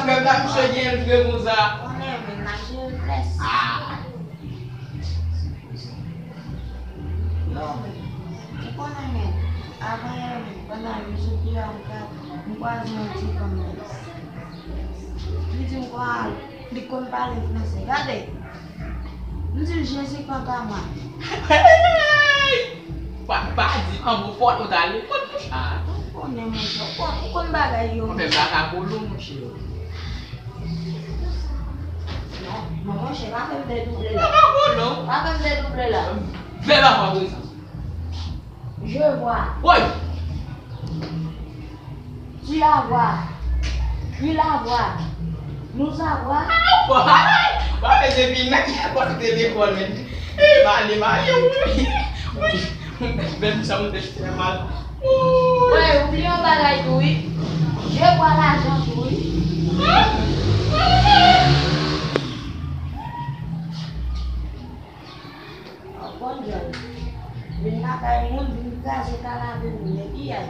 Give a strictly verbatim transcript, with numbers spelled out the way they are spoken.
Frè m la, misye gen l vre konsa. Konnen, men, n ap jere l, frè. Ah. Yo, men, ou konnen, men, avan yè, men, pandan m sot deyò, m ka, m kwaze yon ti fanm, men. Li di m kwa, li konn pale franse. Gade. M di l, Jezi, papa mwen. Pa, pa di anbo fòt ou t ale. Kot mouch a? Ou konnen, monchè. Ou konn, ou konn bagay yo. Ou fè baka kolo, monchè. Non, non, monchè, pa fè m dedouble la. Baka kolo. Pa fè m dedouble la. Vèb a fwa prezan. Je vois. Woy! Tu as voir. Il a voir. Nous a voir. Bon, pa fè depi nan ki pote telefòn, men. Male, male, wi. Wi. Menm sa, mwen te fè mal. Woy! Wè, ou bliye yon bagay tou, wi. Je vois l'argent tou, wi. Bon, John. Vin lakay moun, vin kraze kanapé moun, epi ay.